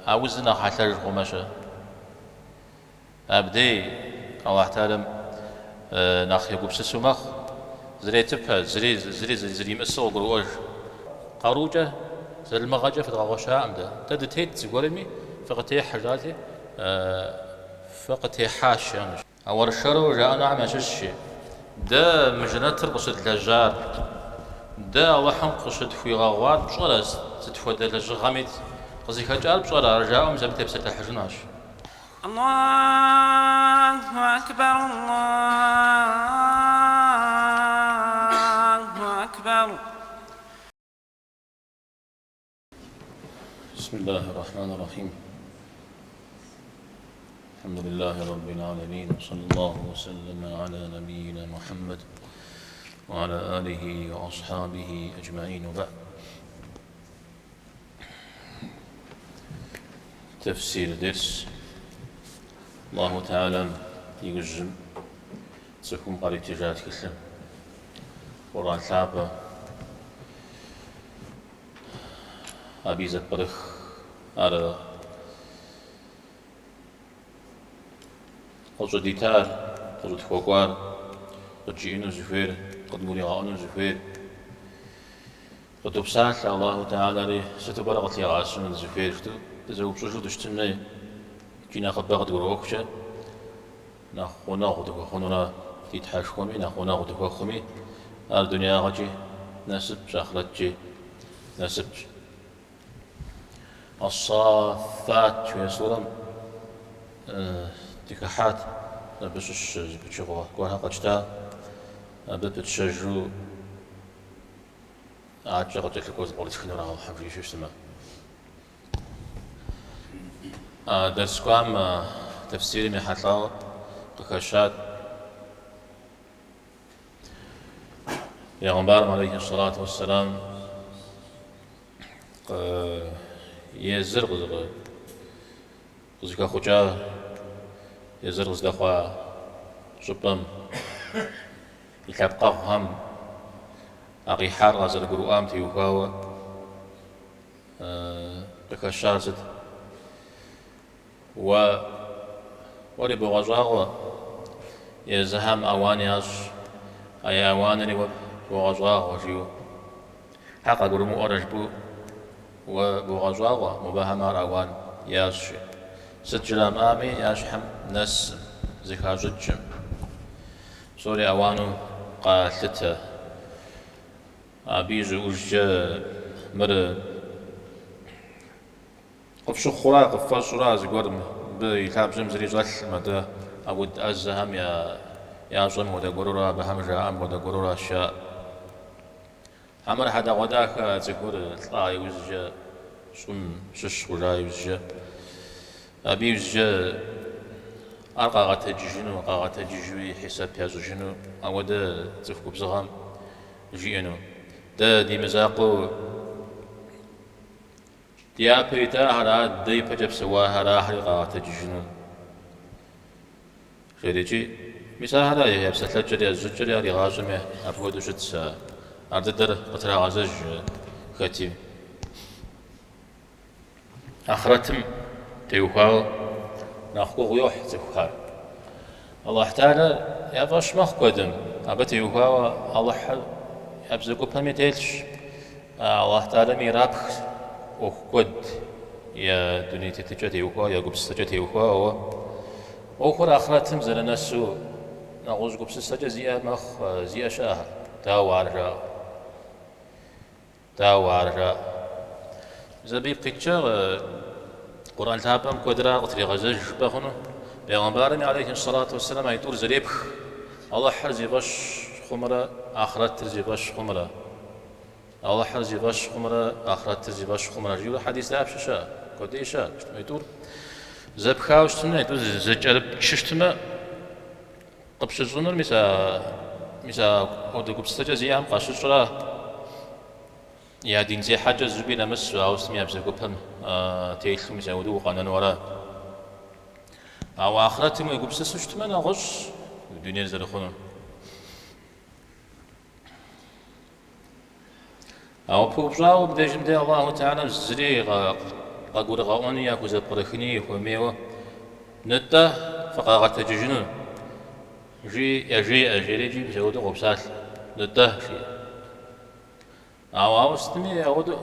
А узыр нэхъ хьэлъэж хъумэ-щэ? Абдей Алыхь Тэхьэлам нэхъ егупсысу мэхъу, зретыпэ, зыри, зыри зэримыӏысыр къыгуроӏуэж. Къарукӏэ, залымыгъэкӏэ фыдгъэгъуэщакъым дэ. Дэ дытет зыгуэрми, фыкъытехьэ жаӏати, фыкъытехьащ жаӏэнущ. А уэршэру жаӏэнухэм ящыщщи, дэ мы жэнэтыр къыщыдлэжьар, дэ Алыхьым къыщытхуигъэгъуар пщӏэрэ, сыт хуэдэ лэжьыгъэми къызыхэкӏар пщӏэрэ, ар жаӏэу мис абы тепсэлъыхьыжынущ. Аллаху акбар, Аллаху акбар. بسم الله الرحمن الرحيم الحمد لله رب العالمين وصلى الله وسلم على نبينا محمد وعلى آله وأصحابه أجمعين وبعد Тефсир дерс Аллаху Теалэм иужьым цӏыхум къаритыжа тхылъыр, Къурӏэн лъапӏэ, абы и зэпкърых ар къыщӏыдитар, къыщӏытхуэкӏуар, къыджиӏэну зыхуейр, къыдгуригъэӏуэну зыхуейр. Къыдопсалъэ Аллаху Теалэри, сыту пӏэрэ къытлъигъэӏэсыну дызыхуейр жытӏэу дызэупщӏыжу дыщытын хуей, икӏи нэхъыбэ къыдгурыӏуэхукӏэ нэхъ гъунэгъу дыхуэхъунура ди Тхьэшхуэми, нэхъ гъунэгъу дыхуэхъуми, ар дунеягъэкӏи насыпщ, ахърэткӏи насыпщ. Ас-Саффат жиӏэ сурэм дыхыхьат, абы щыщ зы пычыгъуэ гуэрхэр къэтщта, абы пытщэжу Адэкӏэ къыкӏэлъыкӏуэу зэпкърытхынура Алыхьым жиӏэу щытмэ. А дерс кӏуам тэфсирым ехьэлӏауэ къыхэщат Бегъымбарым алейхи сэлату уэсселам езыр къызыхэхъукӏа, езыр къыздэхъуа щӏыпӏэм и лъэпкъэгъухэм а къихьар къазэрыгурыӏуам теухуауэ къыхэщар сыт? Уэ, уэри богъэщӏагъуэ, езыхэм ауан ящӏ, а я ауанри уэ богъэщӏагъуэ, жиӏэу. Хьэ къагурымыӏуэрэ жыпӏэу уэ богъэщӏагъуэ, мобыхэм ар ауан ящӏ, жи. Сыт жрамыӏами, я щхьэм нэсым, зыхащӏыкӏым. Псори ауану къалъытэ. Абы ищӏыӏужкӏэ мыр къыфщыхъура, къыффӏэщӏура зыгуэр мыбы и лъабжьэм зыри щӏэлъым, атӏэ а уд ӏэзэхэм ящӏэм хуэдэ гуэрура, абыхэм жаӏэм хуэдэ гуэруращ жаӏэ. Хьэмэрэ хьэдэгъуэдахэ цӏыхур лӏа иужькӏэ, щӏым щыщ хъужа иужькӏэ, абы иужькӏэ ар къагъэтэджыжыну, къагъэтэджыжуи хьисэп ящӏыжыну ауэдэ цӏыху губзыгъэм жиӏэну. Дэ ди мызакъуэу ди япэ итахэр, адэ ипэкӏэ псэуахэр, ахэри къагъэтэджыжыну. Жери икӏи, мис ахэра я псэлъэкӏэри, я зыщӏыкӏэри ар игъащӏэми апхуэдэу щытщ, ар дыдэр къытрагъэзэж хэти. Ахърэтым теухуауэ нэхъ гугъу йохь цӏыхухэр. Алыхь Тэхьэлэр я фӏэщ мэхъу куэдым, абы теухуауэ Алыхьыр я бзэгупэми телъщ, Алыхь Тэхьэлэми ирапх ӏуэху куэд я дуней тетыкӏэ теухуауэ, я гупсысэкӏэ теухуауэ. ӏуэхур ахърэтым зэрынэсу нэгъуэщӏ гупсысэкӏэ зиӏэ мэхъу, зиӏэ щыӏэхэр. Дауэ ар жаӏэу? Дауэ ар жаӏэу? Мис абы ипкъ иткӏэ Къурӏэн лъапӏэм куэдрэ ар къытрегъэзэж жыпӏэ хъуну. Бегъымбарми алейхи сэлату уэсселам аитӏур зэрепх, Алыхьыр зи фӏэщ хъумрэ ахърэтыр зи фӏэщ хъумрэ. Алыхьыр зи фӏэщ хъумрэ ахърэтыр зи фӏэщ хъумрэ жиӏэурэ хьэдис дапщэ щыӏэ? Куэдей щыӏэ. Аитӏур зэпхауэ щытмэ, аитӏур зэкӏэрыпчу щытмэ, къыпщыщӏынур мис а мис апхуэдэ гупсысэкӏэ зиӏэхэм къащыщӏра я дин зехьэкӏэ зыщӏыпӏи нэмысу, ауэ сытми я бзэгупэм телъу мис апхуэдэу укъэнэну ара. Ауэ ахърэтым уегупсысу щытмэ, нэгъуэщӏщ дунейр зэрыхъунур. Ауэ пыупщӏауэ мыбдежым де Аллаху Тэхьэлам зыри къагурыгъэӏуэни яхузэпкърыхыни хуэмейуэ, Нытӏэ, фыкъагъэтэджыжыну, жи, яжеӏэ, жери икӏи мис апхуэдэу къопсалъэ, нытӏэ, жиӏэ. Ауэ ауэ сытми апхуэдэу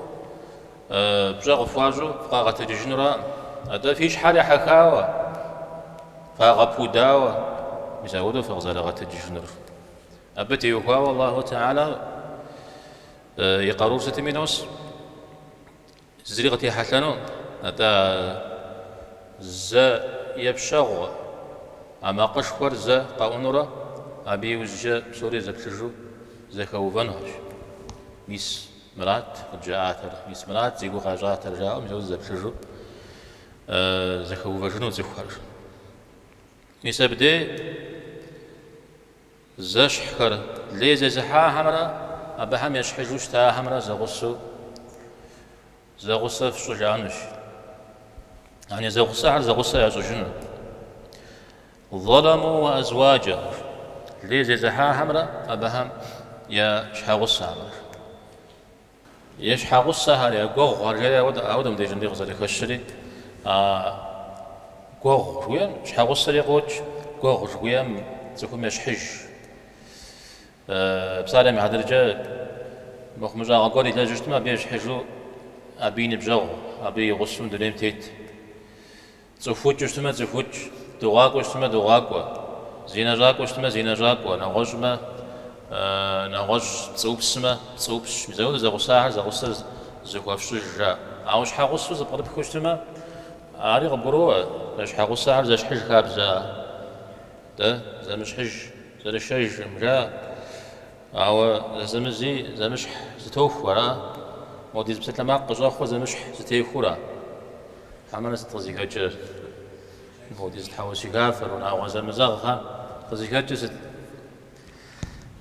пщӏэ къыфхуащӏу фыкъагъэтэджыжынураӏым. Атӏэ фи щхьэр ехьэхауэ, фагъэпудауэ, мис апхуэдэу фыкъызэрагъэтэджыжынур. Абы теухуауэ Аллаху Тэхьэлэ и къарур сытми нос. Зыри къытехьэлъэну, атӏэ зэ епщэгъуэ, а макъышхуэр зэ къэӏунурэ, абы иужькӏэ псори зэплъыжу зэхэувэнухэщ. Мис мырат къыджаӏатэр, мис мырат зи гугъу къащӏатэр, жаӏэу мис ауэдэу зэплъыжу зэхэувэжыну цӏыхухэр. Мис абдей Зэщхьхэр, лей зезыхьахэмрэ абыхэм ещхьыжу щытахэмрэ зэгъусэу зэгъусэ фщӏы жаӏэнущ. Яни зэгъусэхэр зэгъусэ ящӏыжыну. Залэму уэ азуаджэхэр, лей зезыхьахэмрэ абыхэм я щхьэгъусэхэмрэ. Я щхьэгъусэхэр, я гуэгъухэр жери ауэдэ мыбдежым дей къызэрыхэщри, а гуэгъу жыхуиӏэм щхьэгъусэри къокӏ, гуэгъу жыхуиӏэм цӏыхум ещхьыж. Псалъэм и хьэтыркӏэ, мыхъумыщӏагъэ гуэр илэжьу щытмэ, абы ещхьыжу абы и ныбжьэгъу, абы и гъусэу дунейм тет. Цӏыхуукӏыу щытмэ, цӏыхуукӏ, дыгъуакӏуэу щытмэ, дыгъуакӏуэ, зинэщӏакӏуэу щытмэ, зинэщӏакӏуэ, нэгъуэщӏмэ, нэгъуэщӏ, пцӏыупсмэ, пцӏыупсщ. Мис апхуэдэу зэгъусахэр зэгъусэ зэхуэфщӏыж, жаӏэ. Ауэ щхьэгъусэу зэпкърыпхыу щытмэ, ари къыбгуроӏуэ, щхьэгъусэхэр зэщхьыж хабзэ дэ зэмыщхьыж, зэрышэжкъым, жаӏэ. Ауэ зэзэмызи зэмыщхь зэтохуэ, ара? Модиз псалъэмакъ къыщӏэхъур зэмыщхь зэтехуэра? Хьэмэрэ сыт къызыхэкӏыр? Модиз тхьэусыхафэр, унагъуэ зэмызэгъхэр къызыхэкӏыр сыт?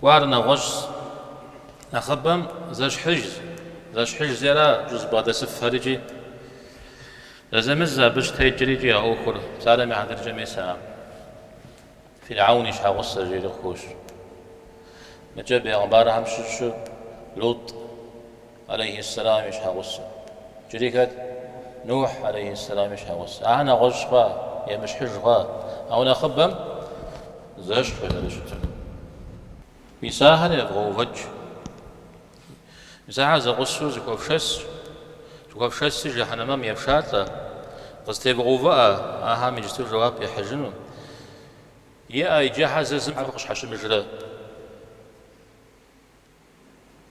Кӏуар нэгъуэщӏ нэхъыбэм зэщхьыж, зэщхьыжзи ара щӏызэбгъэдэсыфхэр икӏи зэзэмызэ абы щытекӏыр икӏи а ӏуэхур псалъэм и хьэтыркӏэ мес а Фирхьэун и щхьэгъусэ жери къыхощ. Мыкӏэ бегъымбархэм щыщу Лутӏ алейхьиссэлам и щхьэгъусэ. Иджыри хэт? Нухь алейхьиссэлам и щхьэгъусэ. Ахэр нэгъуэщӏ хъуа, емыщхьыж хъуа, ауэ нэхъыбэм зэщхьу зэрыщытыр. Мис ахэр евгъэувэкӏ. Мис ахэр зэгъусэу зыхуэфшэс, зыхуэфшэси жыхьэнэмэм ефшалӏэ, къызэтевгъэувыӏэ ахэм иджысту жэуап яхьыжыну. Иӏэ, иджы хьэ зыр зым фыкъыщхьэщымыжрэ?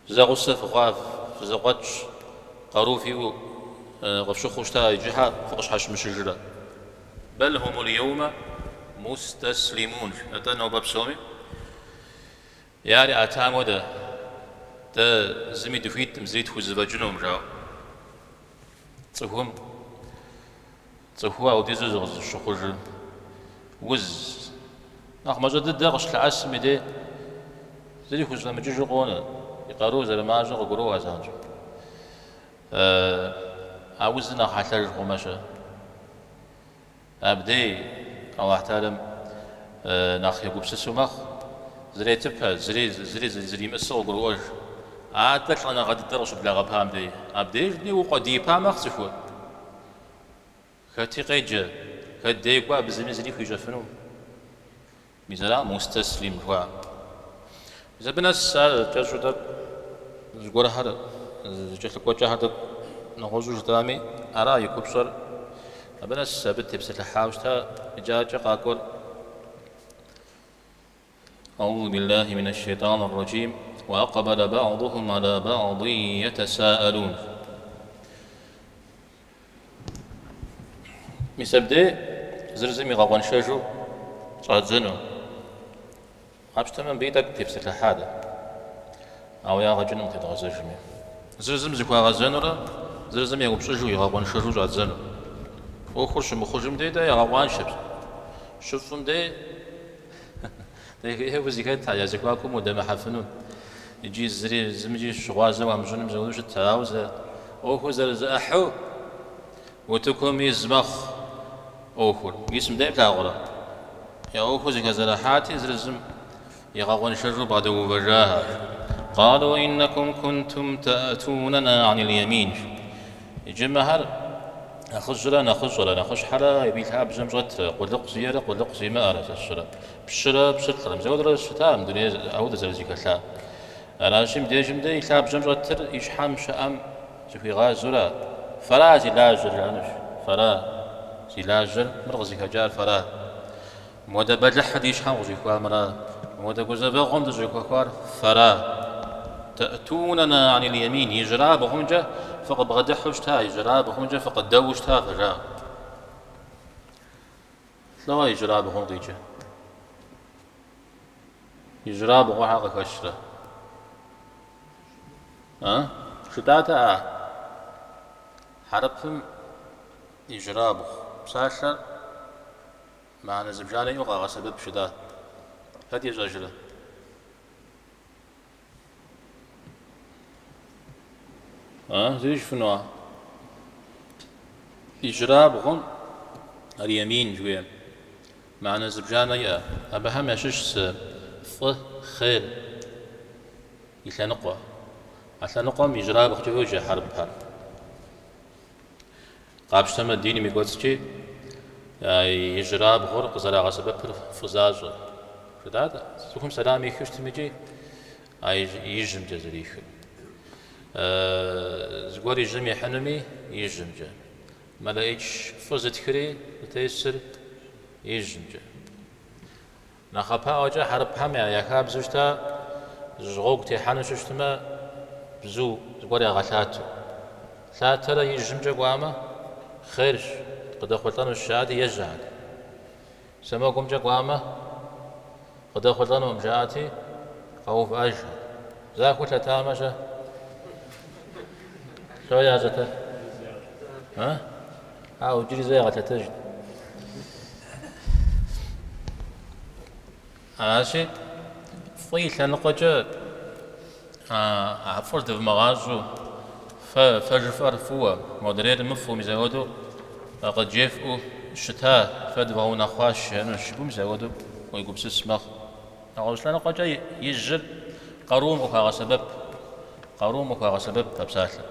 Зэгъусэ фыхъуа, фызэкъуэтщ, къару фиӏэу къыфщыхъуу щыта, иджы хьэ фыкъыщхьэщымыщыжрэ? Бэл хумул йэумэ мустэслимун, атӏэ нобэ псоми Я ӏэр яӏэтам хуэдэ, дэ зыми дыхуиткъым, зыри тхузэфӏэкӏынукъым, жаӏэу. Цӏыхум, цӏыху ауэдизу зыкъызыщыхъужыр уз нэхъ мащӏэ дыдэ къыщылъэӏэсым и дей зыри хузэфӏэмыкӏыжу къонэ, и къарур зэрымащӏэр къыгуроӏуэ занщӏэу. А узыр нэхъ хьэлъэж хъумэ-щэ? Абдей Алыхь Тэхьэлам нэхъ егупсысу мэхъу, зретыпэ, зыри, зыри зэримыӏысыр къыгуроӏуэж. Атӏэ лӏэныгъэ дыдэр къыщыблэгъэпам дей, абдежми укъуэдиипа мэхъу цӏыхур. Хэти къеджэ, хэт дей кӏуэ, абы зыми зыри хуищӏэфынукъым. Мис ара мустэслим жыхуаӏэр. Мис абы нэс ар кӏэщӏу тӏэкӏу зыгуэрхэр зэкӏэлъыкӏуэкӏэхэр тӏэкӏу нэгъуэщӏу жытӏами, ара и купщӏэр абы нэс абы тепсэлъыхьауэ щыта иджы адэкӏэ къакӏуэр. Аузу биллахи минаш шейтӏанир раджим, уа акъбалэ ба'духум аля ба'дин ятасаалун. Мис абдей зыр зым игъэкъуэншэжу щӏадзэну. Къапщтэмэ, мыбыи тӏэкӏу тепсэлъыхьа дэ. Ауэ ягъэ кӏынукъым тедгъэзэжми. Зыр зым зыхуагъэзэнурэ зыр зым еупщӏыжу, игъэкъуэншэжу щӏадзэну. ӏуэхур щымыхъужым дей дэ ягъэкъуаншэ. Щыфӏым дей ӏейуэ зэхэт, я зэхуакум удэмыхьэфыну. Икӏи зыри зымыкӏи щыгъуазэ уамыщӏыным мис ауэдэу щыт, ауэ зэ ӏуэхур зэрызэӏыхьэу утыкум из мэхъу ӏуэхур. Мис мыбдеж плъагъурэ? Я ӏуэхур зэхэзэрыхьати, зыр зым игъэкъуэншэжу бгъэдэувэжахэр. Къалу иннакум кунтум таӏтунэна анил ямин. Иджы мыхэр. Нэхъыжьрэ нэхъыщӏэрэ, нэхъыщхьэрэ абы и лъабжьэм щӏэтрэ, къулыкъу зиӏэрэ къулыкъу зимыӏэрэ, сэ сщӏэрэ, пщырэ пщылӏрэ, мис ауэдурэ щыта мы дунейр ауэдэ зэрызэхэлъа. Аращи, мыбдежым дэ и лъабжьэм щӏэтыр и щхьэм щыӏэм зыхуигъазэурэ, Фэра зи лажьэр, жаӏэнущ, фэра зи лажьэр, мыр къызыхэкӏар фэра. Мыуэдэ бэлыхьыр ди щхьэм къыщӏихуамрэ, мыуэдэ гузэвэгъуэм дыщӏыхэхуар фэра. Тэӏтунэна анил ямин, ижьырабгъумкӏэ фыкъыбгъэдыхьэу щыта, ижьырабгъумкӏэ фыкъыдэуэу щыта фэ, жаӏэ. Лӏо ижьырабгъум къикӏыр? Ижьырабгъур щхьэ къыхэщрэ? А? Жытӏатэӏэ? Хьэрыпым ижьырабгъу псалъэр Мыхьэнэ зыбжанэ иӏэу къагъэсэбэп жытӏа. Хэт ищӏэжрэ? А, зыри жыфӏынуа? Ижьырабгъум ар ямин жыхуиӏэм мыхьэнэ зыбжанэ иӏэ. Абыхэм ящыщ зы фӏы, хъер и лъэныкъуэ. А лъэныкъуэм ижьырабгъукӏэ йоджэ хьэрыпхэр. Къапщтэмэ, диным и кӏуэцӏкӏи ижьырабгъур къызэрагъэсэбэпыр фӏы защӏэ. Жытӏат, цӏыхум сэлам ихыу щытым икӏи а ижьымкӏэ зэрихыр. Зыгуэр ижьым ихьынуми, ижьымкӏэ. Мэлэӏич фӏы зытхри зытесыр ижьымкӏэ. Нэхъапэӏуэкӏэ хьэрыпхэм я хабзэу щыта гъуэгу техьэну щыщытмэ, бзу зыгуэр ягъэлъатэу. Лъатэрэ ижьымкӏэ кӏуамэ, хъерщ, къыдэхъулӏэнущ жаӏэти, ежьэхэт. Сэмэгумкӏэ кӏуамэ, къыдэхъулӏэнукъым жаӏэти, къэувыӏэжхэт. Захуэу лъэтамэ-щэ? Лӏо ящӏэтэр? А? Ауэ иджыри зэ ягъэлъэтэжт. Аращи, фӏы и лъэныкъуэкӏэ а фӏыр дывмыгъащӏэу, фэ фэ жыфӏэр фӏыуэ, модрейр мыфӏу, мис апхуэдэу къыджефӏэу щыта, фэ дывгъэунэхъуащ жаӏэнущ, жыпӏэу мис апхуэдэу уегупсыс мэхъу. Нэгъуэщӏ лъэныкъуэкӏэ ижьыр къарум къыхуагъэсэбэп, къарум къыхуагъэсэбэп а псалъэр.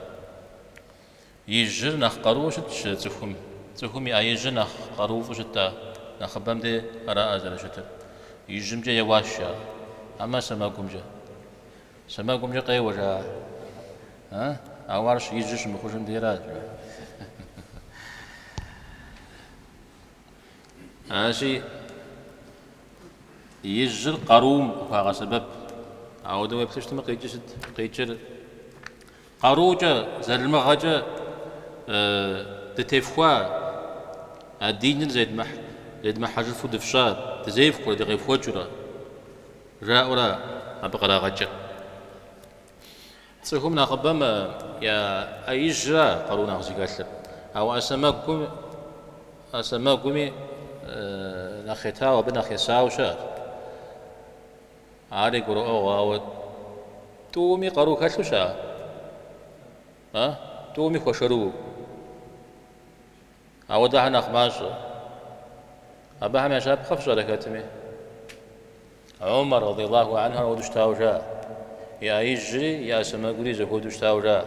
Ижьыр нэхъ къарууэ щытщ цӏыхум. Цӏыхум и ӏэ ижьыр нэхъ къарууфӏу щыт а нэхъыбэм де араӏэ зэрыщытыр. Ижьымкӏэ еуащ жаӏэ. Амэ сэмэгумкӏэ. Сэмэгумкӏэ къеуэ жаӏэ. А? Ауэ ар ижьыр щымыхъужым дейращ. Аращи, ижьыр къарум къыхуагъэсэбэп. Ауэдэ уеплъу щытмэ, къикӏыр сыт? Къикӏыр Къарукӏэ, залымыгъэкӏэ дытефхуа, а диныр зедмыхьэжыфу дыфщӏа, дызефхуэрэ, дыкъефхуэкӏыурэ, жаӏэурэ абы кърагъэкӏыр. Цӏыхум нэхъыбэм я ӏэ ижьра къару нэхъ зыхэлъыр, ауэ ӏэ сэмэгум, ӏэ сэмэгуми нэхъ етауэ, абы нэхъ есауэ щыӏэщ. Ари гурыӏуэгъуэ, ауэ тӏуми къару хэлъу щыӏэ? А? Тӏуми хуэшэрыуэу. Ауэдэхэр нэхъ мащӏэ. Абыхэм я щапхъэ фщӏэрэ хэтми? Умар, радиаллаху анху, ауэдэу щытауэ жаӏэ. И ӏэ ижьри, и ӏэ сэмэгури зэхуэдэу щытауэ жаӏэ.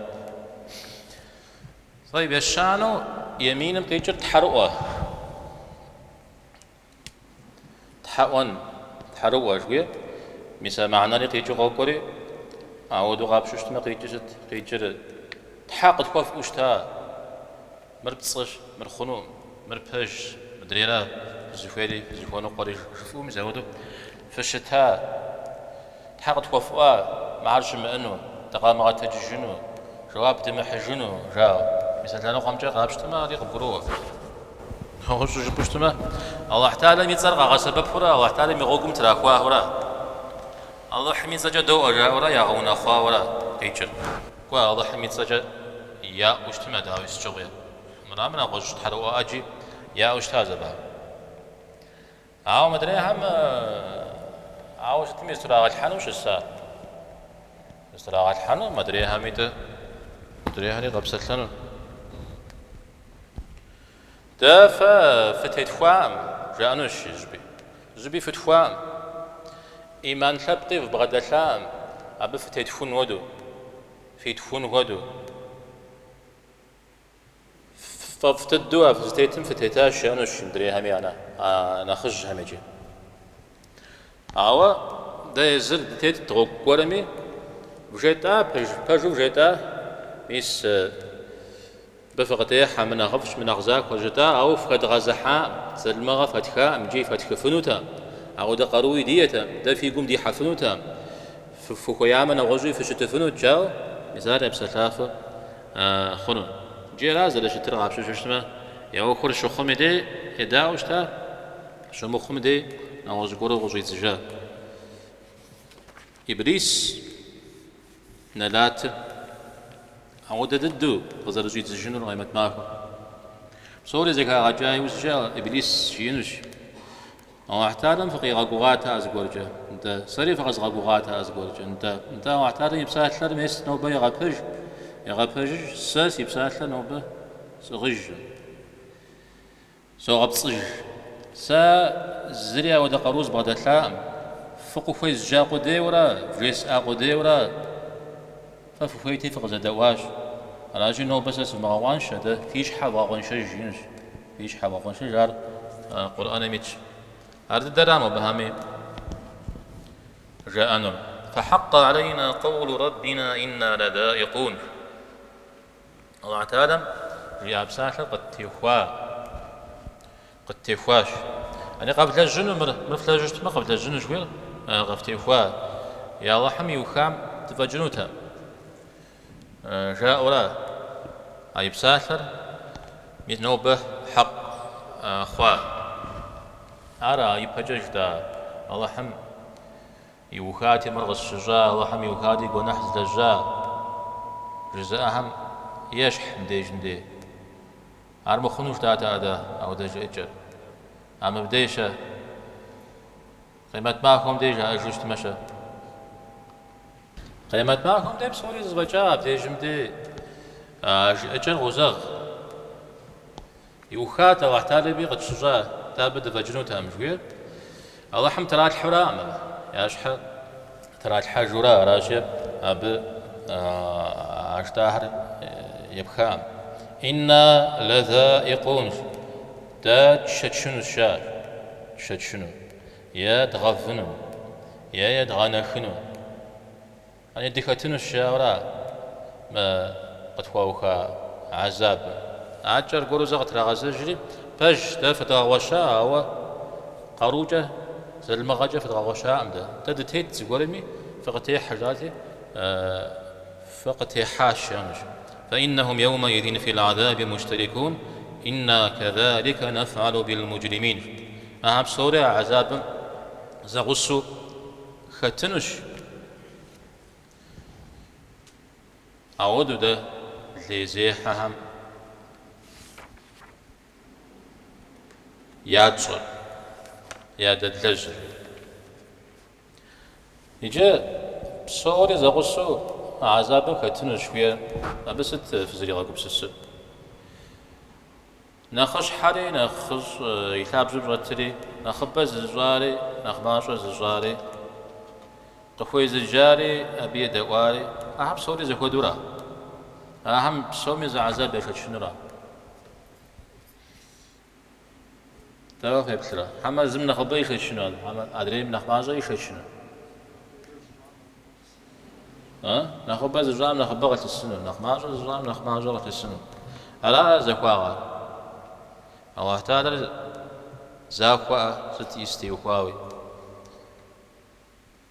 Тӏэйб, ещанэу еминым къикӏыр тхьэрыӏуэ. Тхьэ ӏуэн, тхьэрыӏуэ жыхуиӏэр, мис а мыхьэнэри къикӏыу къокӏуэри, ауэдэу къапщтэу щытмэ, къикӏыр сыт? Къикӏыр тхьэ къытхуэфӏу щыта, мыр пцӏыщ, мыр хъунукъым, мыр пэжщ, мыдрейра фызыхуейри, фызыхуэныкъуэри жыфӏэу мис ауэдэу фыщыта, тхьэ къытхуэфӏуа, мыхьэр щымыӏэну, дыкъамыгъэтэджыжыну, жэуап дымыхьыжыну, жаӏэу. Мис а лъэныкъуэмкӏэ къапщтэмэ, ари къыбгуроӏуэ. Нэгъуэщӏу жыпӏэу щытмэ, Алыхь Тэхьэлам и цӏэр къагъэсэбэпурэ Алыхь Тэхьэлам и гъуэгум трахуахуэрэ, Алыхьым и цӏэкӏэ доӏуэ жаӏэурэ ягъэунэхъуауэра къикӏыр. Кӏуэ, Алыхьым и цӏэкӏэ яӏуэу щытмэ, дауи сыт щыгъуи, мырамэ нэгъуэщӏ тхьэрыӏуэ ӏэджи яӏэу щытащ абыхэм. Ауэ мыдрейхэм ауэ сытми зытрагъэлъхьэну щыса? Зытрагъэлъхьэну мыдрейхэми дэ, мыдрейхэри къэпсэлъэну. Дэ фэ фытетхуаӏым, жаӏэнущ зыщӏыпӏи. Зыщӏыпӏи фытхуаӏым. Ӏиман лъэпкъи вбгъэдэлъаӏым, абы фытетхун хуэдэу, фитхун хуэдэу. Тфӏэфӏ дыдэу а фызытетым фытетащ, жаӏэнущ мыдрейхэми а нэхъыжьхэм иджы. Ауэ дэ езыр дытетт гъуэгу гуэрми, вжетӏа, пэж, пэжу вжетӏа, мис мыбы фыкъытехьэ, мы нэхъыфӏщ, мы нэхъ захуэщ жытӏа, ауэ фхэдгъэзыхьаӏым, залымыгъэ фэтхаӏым, икӏи фэтхыфынутэкъым. Ауэдэ къаруи диӏэтэкъым, дэ фи гум дихьэфынутэкъым, фыхуеямэ нэгъуэщӏуи фыщытыфынут, жаӏэу, мис ар я псэлъафэ хъуну. Иджы ара зэрыщытыр къапщтэу щытмэ, я ӏуэхур щыхъум и дей едаӏуэу щыта, щымыхъум и дей нэгъуэщӏ гуэру къыщӏидзыжа. Иблис нэлатыр ауэдэ дыдэу къызэрыщӏидзыжынур къемэт махуэм. Псори зэхагъэкӏа иужькӏэ Иблис жиӏэнущ, Алыхь Тэхьэлам фыкъигъэгугъатэӏэ зыгуэркӏэ? Нтӏэ. Сэри фыкъэзгъэгугъатэӏэ зыгуэркӏэ? Нтӏэ. Нтӏэ, Алыхь Тэхьэлам и псалъэр мес нобэ егъэпэж, егъэпэжыж, сэ си псалъэр нобэ сӏыгъыжкъым. Согъэпцӏыж. Сэ зыри ауэдэ къару збгъэдэлъакъым. Фыкъыхуезджа къудейуэрэ, вжесӏа къудейуэрэ фэ фыхуейти фыкъызэдэӏуащ. Аращи, нобэ сэ сывмыгъэкъуаншэ, атӏэ фи щхьэ вгъэкъуэншэж жиӏэнущ. Фи щхьэ вгъэкъуэншэж, ар Къурӏэным итщ. Ар дыдэра мобыхэми жаӏэнур. Фэхьэкъэ алейна къэулу рэббина инна лэдаикъун. Алыхь Тэхьэлам жиӏа псалъэр къыттехуа, къыттехуащ. Ани къэвлэжьыну мыр, мыр флэжьу щытмэ къэвлэжьыну жыхуиӏэр къыфтехуа. И Алыхьым иухам дыфӏэкӏынутэкъым. Жаӏэурэ а и псалъэр мис нобэ хьэкъ хъуа. Ар а ипэкӏэ жытӏа Алыхьым иухати мыр къысщыщӏа, Алыхьым иухати гуэныхь злэжьа жызыӏэхэм ещхь мыбдежым дей. Ар мыхъуну жытӏатэкъэ дэ ауэдэ жыӏэкӏэр. А мыбдеж-щэ? Къемэт махуэм деж жаӏэжу щытмэ-щэ? Къемэт махуэм дей псори зэфӏэкӏа, абдежым дей а жыӏэкӏэр къозэгъ. Иухат Алыхь Тэхьэлами къытщыщӏа, дэ абы дыфӏэкӏынутэкъым жыхуиӏэр. Алыхьым тралъхьэураӏым абы, я щхьэ тралъхьэжура, аращи абы а жытӏахэр епхаӏым. Инна лэзаикъун, дэ тшэчынущ, жаӏэр, тшэчыну, е дгъэвыну, е едгъэнэхыну. Ани дыхэтынущ, жаӏэура мы къытхуауха гьэзабым. Адэкӏэ аргуэру зэ къытрагъэзэжри, пэжщ, дэ фыдгъэгъуэща, ауэ къарукӏэ, залымыгъэкӏэ фыдгъэгъуэщакъым дэ. Дэ дытет зыгуэрми, фыкъытехьэ, жаӏати, фыкъытехьащ, жаӏэнущ. Фаиннахум йэумэизин фил гьэзаби муштэрикун, инна кэзаликэ нэфгьэлу билмуджримин. Ахэр псори а гьэзабым зэгъусэу хэтынущ. Ауэдэу дэ лейзехьэхэм ятщӏэр, ядэдлэжьыр. Иджы псори зэгъусэу а гьэзабым хэтынущ жыхуиӏэр, абы сыт фызэригъэгупсысыр? Нэхъыщхьэри, нэхъыщӏ и лъабжьэм щӏэтри, нэхъыбэ зыщӏари, нэхъ мащӏэ зыщӏари, къыхуезыджари, абы едэӏуари, ахэр псори зэхуэдэура? Ахэм псоми зы гьэзаб яшэчынура? Дауэ феплърэ? Хьэмэ зым нэхъыбэ ишэчыну, хьэмэ адрейм нэхъ мащӏэ ишэчыну? Нэхъыбэ зыщӏам нэхъыбэ къылъысыну, нэхъ мащӏэ зыщӏам нэхъ мащӏэ къылъысыну. Ара захуагъэр? Аллахь Тэхьэлэр захуэӏэ сыт ис теухуауи.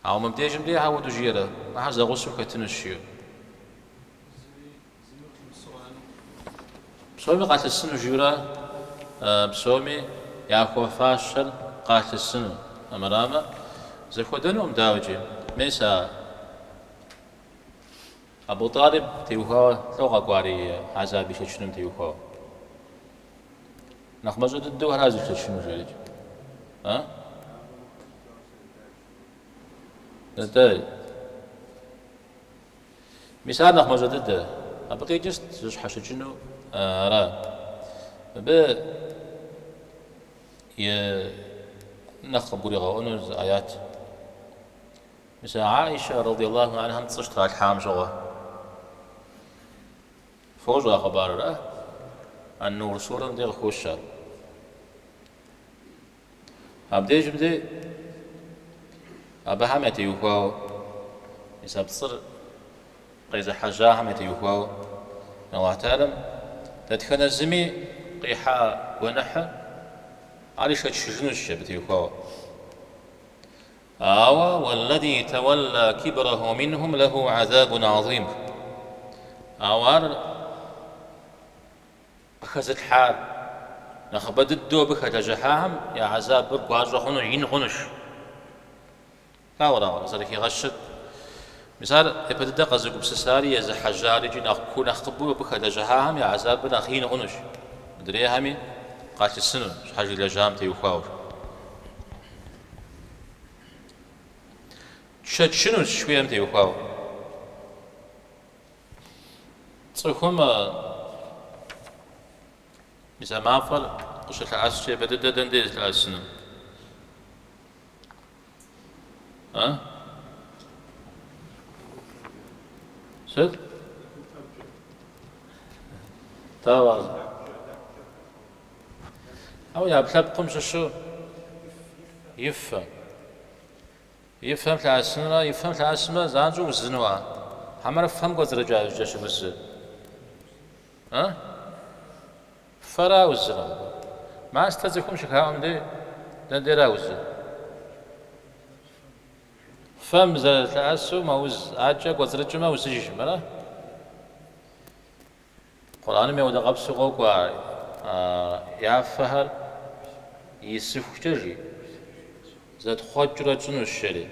Ауэ мыбдежым дей ауэдэу жиӏэрэ, ахэр зэгъусэу хэтынущ жиӏэу. Псоми къалъысыну жиӏэурэ, псоми яхуэфащэр къалъысыну. Армырамэ, зэхуэдэнукъым дауикӏи. Мес а Абу Тӏалиб теухуауэ лӏо къэкӏуар и гьэзаб ишэчынум теухуауэ. Нэхъ мащӏэ дыдэу ара зышэчыну жиӏэрикӏ. А? Нтӏэ. Мис ар нэхъ мащӏэ дыдэ. Абы къикӏыр сыт зыщхьэщыкӏыну ара? Мыбы и нэхъ къыбгуригъэӏуэну зы аят. Мис а Аиша радиаллаху анхьам пцӏы щытралъхьам щыгъуэ. Фощӏэ а хъыбарыр, а? Ан-Нур сурэм де къыхощ ар. Абдежым де абыхэм ятеухуауэ, мис а пцӏыр къезыхьэжьахэм ятеухуауэ, Алыхь Тэхьэлам дэтхэнэ зыми къихьа гуэныхьыр ар ишэчыжынущ абы теухуауэ. Ауэ уэллэзи тэуэлла кибрэху минхум лэху гьэзабун гьэзим. Ауэ ар къыхэзылъхьар, нэхъыбэ дыдэу абы хэлэжьыхьахэм я гьэзабыр гуащӏэ хъуну, ин хъунущ. Дауэрэ къызэрыхигъэщыр? Мис ар япэ дыдэ къэзыгупсысари езыхьэжьари икӏи нэхъ куу нэхъыбэу абы хэлэжьыхьахэм я гьэзабыр нэхъ ин хъунущ, мыдрейхэми къалъысыну, щхьэж илэжьам теухуауэ. Тшэчынущ жыхуиӏэм теухуауэ. Цӏыхум мис а мафӏэр къыщылъэӏэскӏэ япэ дыдэ дэнэ деж зылъэӏэсынур? А? Сыт? Дауэ? Ауэ и ӏэпкълъэпкъым щыщу и фэм. И фэм лъэӏэсынурэ, и фэм лъэӏэсмэ, занщӏэу узыну ар? Хьэмэрэ фэм кӏуэцӏрыкӏа иужькӏэ щыузыр? А? Фэра узыр? Мастэ цӏыхум щыхаӏуэм дей, дэнэ дейра узыр? Фэм зэрылъэӏэсу мэуз, адэкӏэ кӏуэцӏрыкӏмэ узыжкъым, ара? Къурӏэным ауэдэ къабзэу къокӏуэ ар, я фэхэр исыхукӏэ, жи, зэтхъуэкӏыурэ тщӏынущ, жери,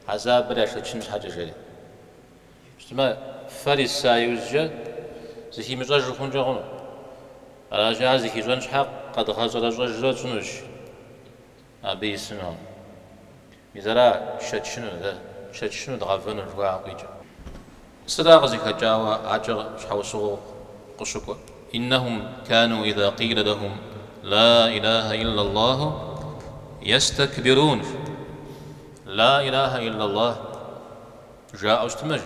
хьэзабыр яшэчын щхьэкӏэ, жери. Щытмэ, фэр иса иужькӏэ зыхимыщӏэжу хъункӏэ хъуну. Аращи, ар зыхищӏэн щхьэ къэдгъэщӏэрэщӏэжурэ тщӏынущ абы исыну. Мис ара тшэчыну, дэ тшэчыну дгъэвэну жыхуаӏэм къикӏыр. Сыра къызыхэкӏауэ акӏэ щхьэусыгъуэу къыщыкӏуэр? Иннэхум кану иза къилэ лэхум ла илахэ иллаллаху естэкбирун. Ла илахэ иллаллах жаӏэу щытмэ, жи,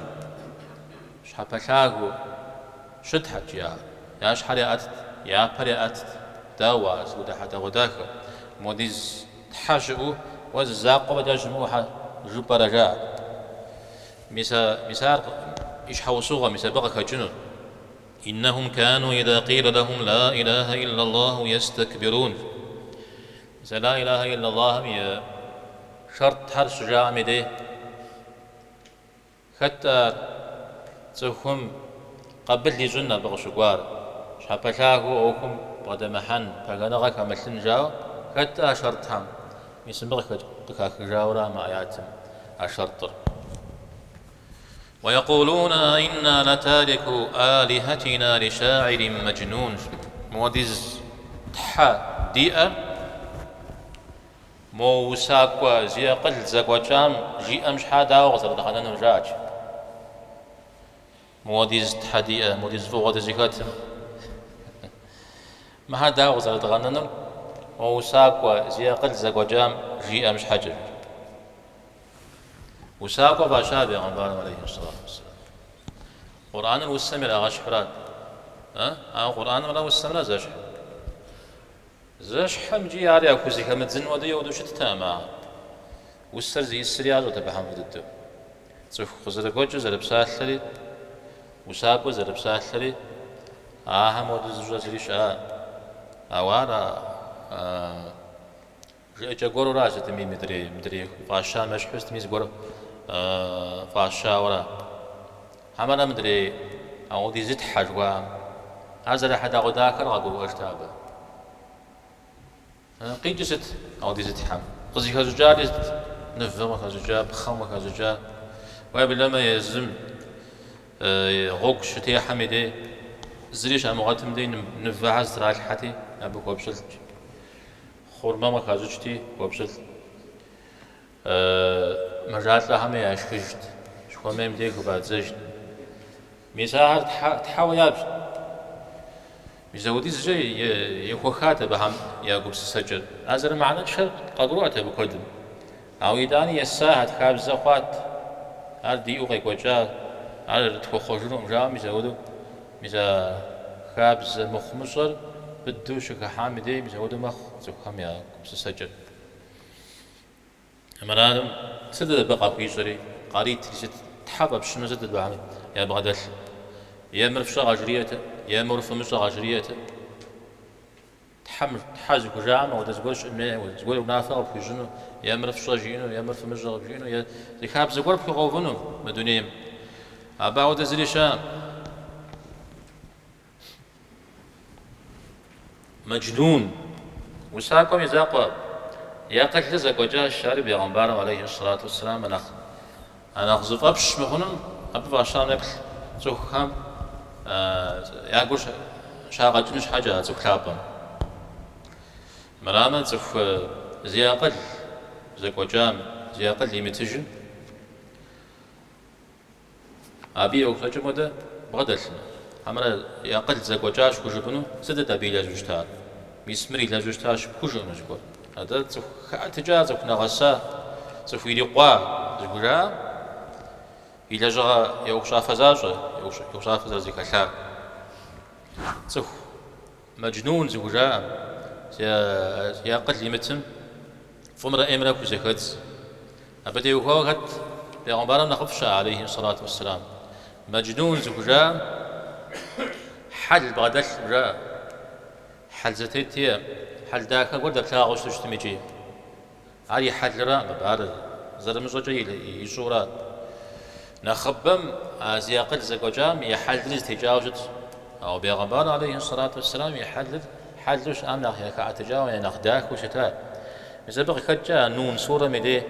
щхьэпэлъагэу щытхьэт, жи ахэр. Я щхьэр яӏэтт, я пэр яӏэтт. Дауэ ар, сыт хуэдэ хьэдэгъуэдахэ? Модиз Тхьэ щыӏэу, уэ зы закъуэ фӏэкӏа щымыӏэу щхьэ жыпӏэрэ, жаӏэ. Мис а, мис ар и щхьэусыгъуэ, мис абы къыхэкӏыну. Иннэхум кану иза къилэ лэхум ла илахэ иллаллаху естэкбирун. Мис а ла илахэ иллаллахым и шэртхэр щыжаӏэм и дей. Хэт ар цӏыхум къабыл ищӏын абы къыщыкӏуар? Щхьэпэлъагэу ӏуэхум бгъэдэмыхьэн, пагэныгъэ хэмылъын жаӏэу, хэт а шэртхэм? Мис мыбы къыхахыжауэра мы аятым а шэртӏыр? Уэекъулуна аинна лэтарику алихатина лишаирин мэджнун. Мыуэдиз тхьэ диӏэр Мо усакӏуэ зи акъыл зэкӏуэкӏам жиӏэм щхьа дауэ къызэрыдгъэнэнур, жаӏэч. Мыуэдиз тхьэ диӏэ, мыуэдиз фӏыгъуэ дызыхэтым. Мыхьэр дауэ къызэрыдгъэнэнур мо усакӏуэ зи акъыл зэкӏуэкӏам жиӏэм щхьэкӏэ. Усакӏуэ фӏаща бегъымбарым алейхи сэлату уэсселам. Къурӏэныр усэм ирагъэщхьурат. Ауэ Къурӏэнымрэ усэмрэ зэщхь. Зэщхьым икӏи ар яхузэхэмыдзын хуэдэу еуэдэу щыттэкъым ахэр. Усэр зиӏысри ящӏэрт абыхэм фӏы дыдэу. Цӏыху къызэрыгуэкӏыр зэрыпсалъэри, усакӏуэр зэрыпсалъэри ахэм хуэдэу зыщӏэ зыри щыӏа. Ауэ ар жыӏэкӏэ гуэрура сытми мыдрей, мыдрей фӏащам ещхьу сытми зыгуэр фӏащауэра. Хьэмэрэ мыдрей ауэдизытхьэ жыхуаӏэм, ар зэрыхьэдэгъуэдахэр къагурыӏуэжт абы. Къикӏыр сыт ауэдизытхьэм? Къызыхэщӏыкӏари сыт? Нывэм къыхэщӏыкӏа, пхъэм къыхэщӏыкӏа. Уеблэмэ езым гъуэгу щытехьэм и дей, зыри щамыгъуэтым дей нывэхэр зытралъхьэти, абы хуэпщылӏт. Хъурмэм къыхащӏыкӏти, хуэпщылӏт. Мэжалӏэхэми яшхыжт, щыхуэмейм дей хыфӏадзэжт. Мис ахэр тхьэуэ ябжт. Мис ауэдизкӏэ ехуэхат абыхэм я гупсысэкӏэр. Ар зэрымыхьэнэншэр къагурыӏуэт абы куэдым. Ауэ итӏани есахэт, хабзэ хъуат, ар диӏэу къекӏуэкӏа, ар тхуэхъуэжынукъым жаӏэу мис ауэдэу, мис а хабзэ мыхъумыщӏэр. быдэу щыхыхьам и дей мис апхуэдэу мэхъу цӏыхухэм я гупсысэкӏэр. Мыраным сыт абы къахуищӏэри, къаритри сыт, тхьэ фӏэпщыну сыт абыхэм ябгъэдэлъыр? Е мыр фщӏэ къажриӏэт, е мор фымыщӏэ къажриӏэт. Тхьэм тхьэ зыхужаӏэм апхуэдэ зыгуэр щыӏэн хуей, зыгуэр унафэ къыпхуищӏыну, е мыр фщӏэ жиӏэну, е мыр фымыщӏэ къыбжиӏэну, е зы хабзэ гуэр пхуигъэувыну мы дунейм. Абы апхуэдэ зыри щыӏэкъым. Мэджнун, усакӏуэм и закъуэ, и акъылыр зэкӏуэкӏащ, ари бегъымбарым алейхи сэлату уэсселам нэхъ а нэхъ зыфӏэпщ мыхъунум абы фӏащам еплъ цӏыхухэм я гур щагъэкӏын щхьэкӏэ а цӏыху лъапӏэм. Мырамэ, цӏыху зи акъыл зэкӏуэкӏам, зи акъыл имытыжым, Абы и ӏуэхущӏэкӏэм хуэдэ бгъэдэлъыну? Хьэмэрэ и акъыл зэкӏуэкӏащ хужыпӏэну, сытыт абы илэжьу щытар? Мис мыр илэжьу щытащ пхужыӏэну зыгуэр. Атӏэ цӏыху хэӏэтыкӏа, цӏыху нэгъэса, цӏыху ирикъуа зыхужаӏэм и лэжьыгъэ и ӏуэхущӏафэ защӏэ, и ӏуэхущӏафэ зэрызэхэлъар. Цӏыху мэджнун зыхужаӏэм, зи акъыл имытым фӏымрэ ӏеймрэ хузэхэдз. Абы теухуауэ хэт бегъымбарым нэхъыфӏ щыӏэ, алейхи сэлату уэсселам? Мэджнун зыхужаӏэм хьэл бгъэдэлъкъым жаӏэ. Хьэл зэтет иӏэкъым, хьэл дахэ гуэр дэплъагъуу щыту щытым икӏи. Ар и хьэлыраӏым абы, ар зэрымыщӏэкӏэ ищӏэура. Нэхъыбэм а зи акъыл зэкӏуэкӏам и хьэлри зэтекӏауэ щытщ. Ауэ бегъымбар, алейхи сэлату уэсселам, и хьэлыр хьэлу щыӏам нэхъ яхэӏэтыкӏауэ, я нэхъ дахэу щыта. Мис абы къыхэкӏкӏэ а Нун сурэм и дей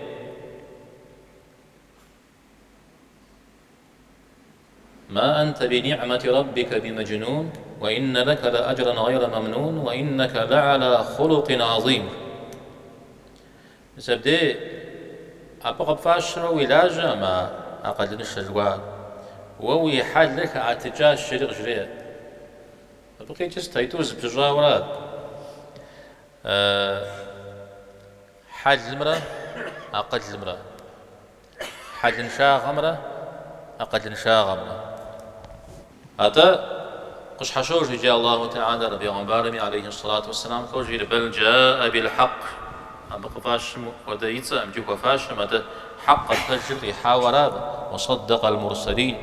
Ма анта би-ни'мати раббика би-маджнун, уа инна лака ла-аджран гъайра мамнун, уа иннака ла-'ала хулукъин гӏазим. Мис абдей абы къыпфӏащыр уэ уи лажьэкъым а акъылыншэ жыхуаӏэр. Уэ уи хьэлыр хэӏэтыкӏащ, жери къыжреӏэ. Абы къикӏыр сыт, аитӏур зэпыщӏауэра? Хьэлымрэ акъылымрэ. Хьэлыншагъэмрэ акъылыншагъэмрэ. Атӏэ, къыщхьэщож иджы Аллаху Тэхьэлэр бегъымбарми, алейхи сэлату уэсселам, лӏо жиӏэр, Бэл джаӏэ бил хьэкъ. Абы къыфӏащым хуэдэ и цӏэкъым, икӏи хуэфащэм, атӏэ хьэкъыр, пэжыр къихьауэ ара абы, уэсэдэкъэ аль-мурсэлин.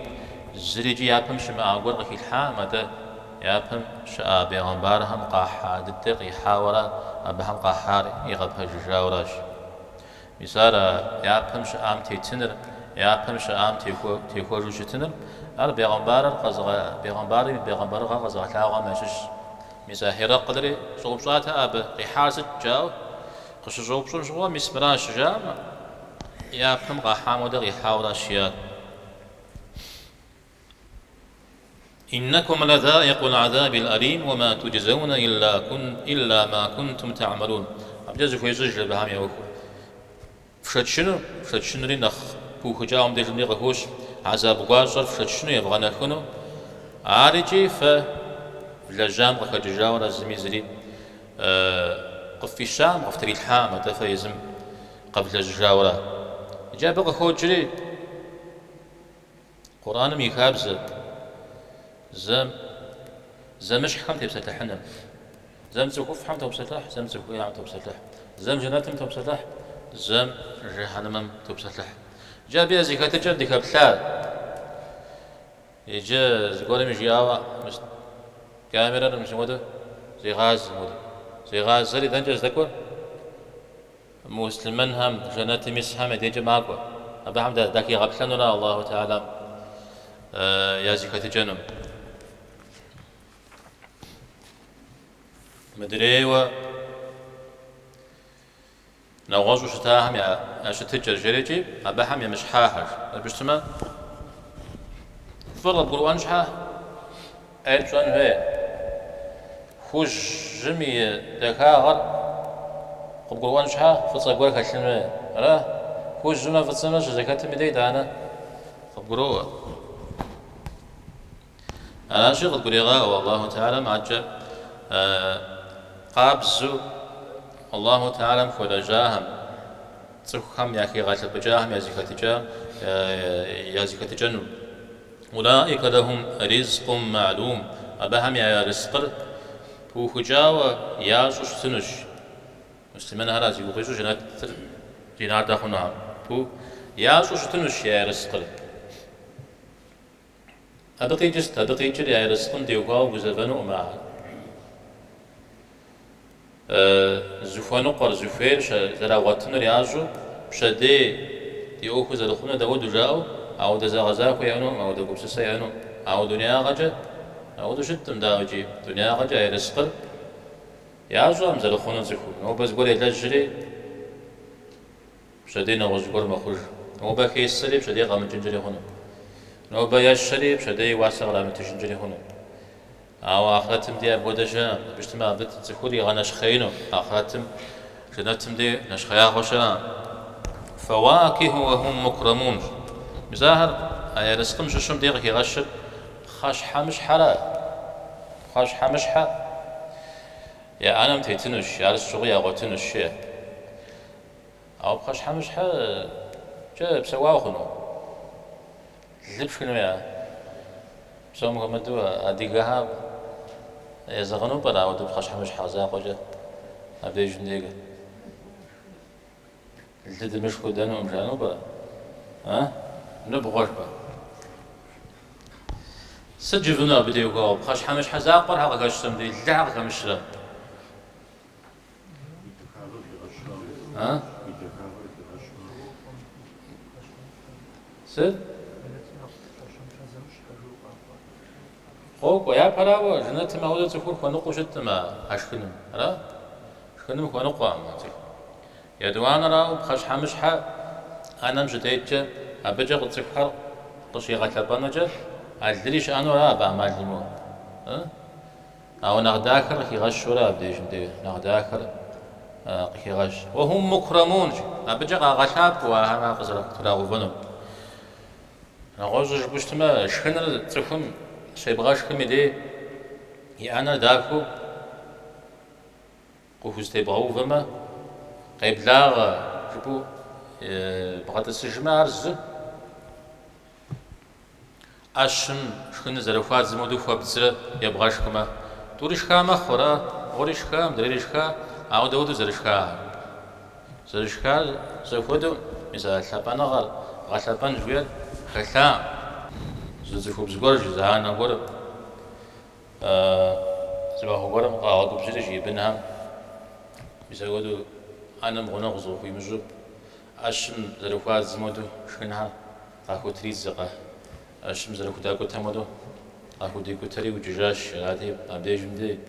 Зыри икӏи япэм щымыӏа гуэр къыхилъхьакъым, атӏэ япэм щыӏа бегъымбархэм къахьа дыдэ къихьауэ ара, абыхэм къахьар игъэпэжыжауэ аращ. Мис ар а япэм щыӏам тетыныр, япэм щыӏам техуэжу щытыныр, ар бегъымбарыр бегъымбарым и бегъымбарыгъэр къэзыгъэлъагъуэм ящыщщ. Мис а Хьирэкълри щӏэупщӏатэкъэ абы, къихьар сыт жаӏэу къыщыщӏэупщӏэм щыгъуэ, мис мыращ щыжаӏэм, япэм къахьам хуэдэ къихьауэ аращ жиӏар. Иннакум лазаикъул азабил алим уа ма туджзэунэ илла ма кунтум та'малун. Абыкӏэ зэхуещӏыж абыхэм я ӏуэхур. Фшэчыну, фшэчынури нэхъ пыухыкӏауэ мыбдежымри къыхощ, гӏэзаб гуащӏэр фшэчыну, евгъэнэхыну, ар икӏи фэ влэжьам къыхэкӏыжауэ ара зыми зыри къыффӏищам, къыфтрилъхьам, атӏэ фэ езым къэвлэжьыжауэ ара. Иджы абы къыхокӏри, Къурӏэным и хабзэ зэм зэмыщхьхэм тепсэлъыхьыныр. Зэм цӏыхуфӏхэм топсэлъыхь, зэм цӏыху ӏейхэм топсэлъыхь. Зэм жэнэтым топсэлъыхь, зэм жыхьэнэмэм топсэлъыхь. Иджы абы я зэхэтыкӏэм дыхэплъа. Иджы зыгуэрым жиӏауэ, мис камерэр мис мыуэдэу зегъазэ мыуэдэу. Зегъазэри дэнкӏэ здэкӏуэр? Муслъымэнхэм, жэнэтым исхэм я дежкӏэ макӏуэ. Абыхэм дахигъэплъэнура Аллаху Тэхьэлам я зэхэтыкӏэнум. Мыдрейуэ нэгъуэщӏу щытахэм я щытыкӏэр жерикӏи, абыхэм емыщхьахэр. Абы щытмэ, фӏыр къыбгурыӏуэн щхьэ ӏейр пщӏэн хуей. Хужьым и дахагъэр къыбгурыӏуэн щхьэ фӏыцӏэ гуэр хэлъын хуей. Ара? Хужьымрэ фӏыцӏэмрэ щызэхэтым и дей итӏанэ къыбгуроӏуэ. Аращи, къыдгурегъаӏуэ Аллаху Тэхьэлам адэкӏэ къабзэу Аллаху Тэхьэлам хуэлэжьахэм, цӏыхухэм яхигъэлъэпӏыкӏахэм я зэхэтыкӏэнум. Улаика лахум ризкъум ма'лум, абыхэм я ерыскъыр. Пыухыкӏауэ ящӏу щытынущ. Муслъымэнхэр зи гугъу ищӏу жэнэтыр зи натӏэ хъунухэм. Пу ящӏу щытынущ я ерыскъыр. Абы къикӏыр сыт? Абы къикӏыр я ерыскъым теухуауэ гузэвэнукъым ахэр. Зыхуэныкъуэр, зыхуейр зэрагъуэтынур ящӏу, пщэдей ди ӏуэхур зэрыхъунур дауэду жаӏэу, ауэдэ зэгъэзахуэ яӏэнукъым, ауэдэ гупсысэ яӏэнукъым. Ауэ дунеягъэкӏэ ауэдэу щыткъым, дауикӏи, дунеягъэкӏэ я ерыскъыр ящӏэкъым зэрыхъунур цӏыхум. Нобэ зыгуэр елэжьри, пщэдей нэгъуэщӏ зыгуэр мэхъуж. Нобэ хесэри, пщэдей къэмыкӏынкӏэри хъуну. Нобэ ещэри, пщэдей уасэ кърамытыжынкӏэри хъуну. Ауэ ахърэтым дей апхуэдэ щыӏэкъым. Абы щытмэ, абы цӏыхур игъэнэщхъеину. Ахърэтым, жэнэтым дей нэщхъеягъуэ щыӏэкъым. Фэуакиху уэ хум мукрэмун. Мис ахэр а ерыскъым щыщым дей къыхигъэщыр пхъэщхьэмыщхьэра? Пхъэщхьэмыщхьэ я ӏэнэм тетынущ, ар сыт щыгъуи ягъуэтынущ, жеӏэ. Ауэ пхъэщхьэмыщхьэкӏэ псэуа хъуну? Лы пшхын хуея? Псом хуэмыдэу адыгэхэм езэгъыну пӏэрэ ауэдэу пхъэщхьэмыщхьэ закъуэкӏэ абдежым деж? Лы дымышхыу дэнукъым жаӏэну пӏэрэ? А? Ныбгъуэ жыпӏэ. Сыт жыфӏэну абы теухуауэ? Пхъэщхьэмыщхьэ закъуэр щхьэ къыхэщрэ мыбдеж, лы щхьэ къыхэмыщрэ? А? Сыт? Къокӏуэ, япэрауэ, жэнэтым ауэдэу цӏыхур хуэныкъуэу щыткъым а шхыным. Ара? Шхыным хуэныкъуэкъым а цӏыхур. Етӏуанэрауэ, пхъэщхьэмыщхьэ ӏэнэм щытеткӏэ, абыкӏэ цӏыхухэр къыщигъэлъэпӏэнукӏэ, а лыри щыӏэну ара абы ӏэмал имыӏэу? Ауэ нэхъ дахэр къыхигъэщурэ абдежым де нэхъ дахэр къыхегъэщ. Уэхум мукрэмун, абыкӏэ къагъэлъапӏэу ахэр ар къызэрытрагъэувэнур. Нэгъуэщӏу жыпӏэу щытмэ, шхыныр цӏыхум щебгъэшхым и дей и ӏэнэр дахэу къыхузэтебгъэувэмэ, къеблагъэ жыпӏэу бгъэтӏысыжмэ, ар зы. ӏэщым шхыныр зэрыхуадзым хуэдэу хуэбдзрэ ебгъэшхмэ, тӏури шха мэхъу, ара? Мори шха, мыдрейри шха, ауэ дауэдэу зэрышхар? Зэрышхар зэхуэдэу, мис а лъапӏэныгъэр, гъэлъэпӏэн жыхуиӏэр хэлъакъым. Зы цӏыхубз гуэр, зы анэ гуэр зы махуэ гуэрым къагъэгубжьри, жи, и бынхэм мис апхуэдэу ӏэнэм гъунэгъу зыкъыхуимыщӏу, ӏэщым зэрыхуадзым хуэдэу шхынхэр къахутридзэкъэ, ӏэщым зэрыхудакӏутэм хуэдэу къахудикӏутэри ӏукӏыжащ, арати, абдежым дей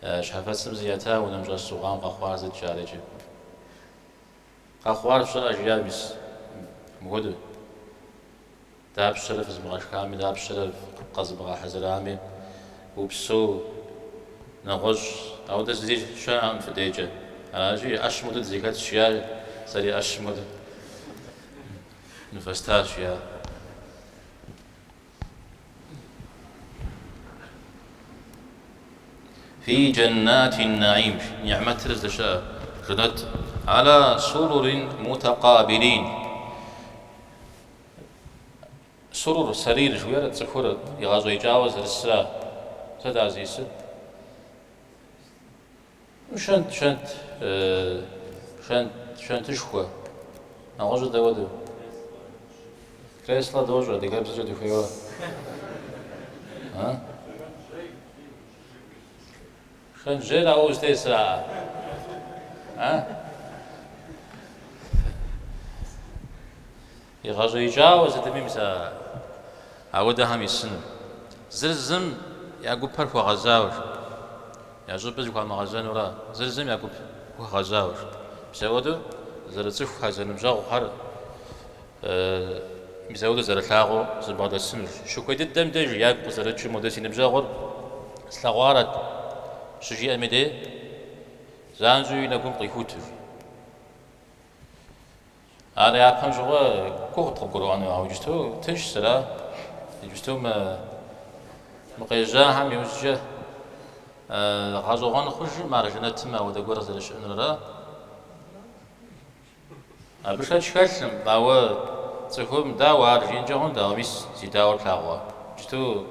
щхьэфэцым зиӏэта унэм щӏэсу хъуам къэхъуар сыт жаӏэри иджы. Къэхъуар щыӏэ жиӏа мис мыхуэдэу. Дапщэрэ фызмыгъэшхами, дапщэрэ къэзмыгъэхьэзырами, упсэу, нэгъуэщӏ, ауэдэ зыри щыӏэкъым фыдейкӏэ. Аращи, ӏэщым хуэдэу дызэхэтщ, жиӏа, сэри ӏэщым хуэдэу ныфэстащ, жиӏа. Фи джэннати нэӏим, нигьмэтыр здэщыӏэ жэнэт, ала сурурин мутэкъабилин. Сурур, сэрир жыхуиӏэр цӏыхур игъэщӏеикӏауэ зэрысра? Сыт ар зиӏысыр? Шэнт, шэнт, шэнт, шэнтышхуэ. Нэгъуэщӏыр дауэдэу? Кресло дощӏэ, адыгэбзэкӏэ дыхуейуэ. А? Шэнтжьейр ауэ узытесра? А? Игъэщӏеикӏауэ сытми мис а ауэдэхэм исыну. Зыр зым я гупэр хуэгъэзауэ, я щӏыбыр зыхуамыгъэзэнура, зыр зым я гуп хуэгъэзауэ. Мис ауэдэу зэрыцӏыхухэр, зэныбжьэгъухэр мис ауэдэу зэрылъагъуу зэбгъэдэсынущ. Щыхуей дыдэм деж ягу къызэрыкӏыу модэ си ныбжьэгъур слъэгъуарэт щыжиӏэм и дей занщӏэу и нэгум къихуту. Ар япэм щыгъуэ гугъут къыбгурыӏуэну, ауэ иджысту тыншщ, ара? Иджысту мы мы къежьахэм иужькӏэ гъэщӏэгъуэн хъужым ар жэнэтым ауэдэ гуэр зэрыщыӏэнур, ара? Абы шэч хэлъым, ауэ цӏыхум дауэ ар жиӏэнкӏэ хъунт, ауэ мис зи дауэр плъагъуа? Иджысту.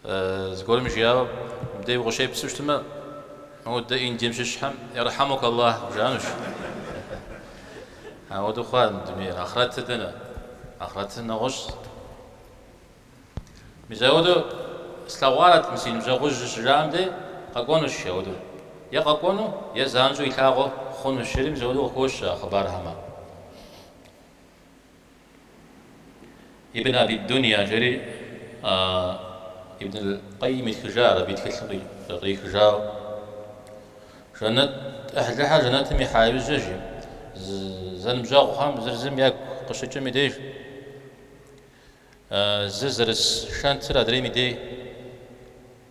Зыгуэрым жиӏауэ, мыбдеж укъыщепсу щытмэ, модэ Индием щыщхэм Ярхьэмук Аллах жаӏэнущ. Ауэдэу хъуа мы дунейр, ахърэтыр дэнэ? Ахърэтыр нэгъуэщӏ. Мис ауэдэу слъэгъуарэт мы си ныбжьэгъужьыр щыжаӏэм дей, къэкӏуэнущ ауэдэу. Е къэкӏуэну, е занщӏэу илъагъуэ хъунущ, жери мис ауэдэу къыхощ а хъыбархэм. Ибн Аби Дунья жери Ибн аль-Къайим итхыжа, ар абы и тхылъым кърихыжауэ. Жэнэт ӏыхьлыхэр жэнэтым ихьа иужькӏэ, жи, зэныбжьэгъухэм зыр зым ягу къыщыкӏым и деж, зы зэрыс шэнтыр адрейм и дей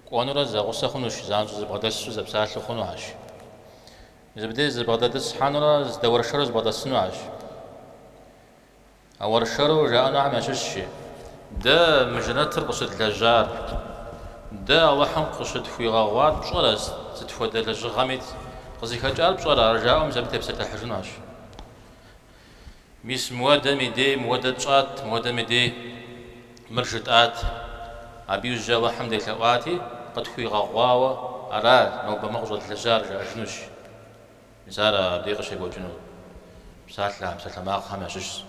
кӏуэнурэ зэгъусэ хъунущ, занщӏэу зэбгъэдэсу зэпсалъэу хъунухэщ. Мис абдеж зэбгъэдэтӏысхьэнурэ зэдэуэршэру зэбгъэдэсынухэщ. А уэршэру жаӏэнухэм ящыщщи, дэ мы жэнэтыр къыщыдлэжьар, дэ Алыхьым къыщытхуигъэгъуар пщӏэрэ, сыт хуэдэ лэжьыгъэми къызыхэкӏар пщӏэрэ, ар жаӏэу мис абы тепсэлъыхьыжынухэщ. Мис мыуэдэм и дей мыуэдэ тщӏат, мыуэдэм и дей мыр жытӏат. Абы иужькӏэ Алыхьым делъэӏуати, къытхуигъэгъуауэ ара нобэ мыр къыщӏэдлэжьар, жаӏэжынущ. Мис ар абдей къыщекӏуэкӏыну псалъэхэм, псалъэмакъхэм ящыщщ.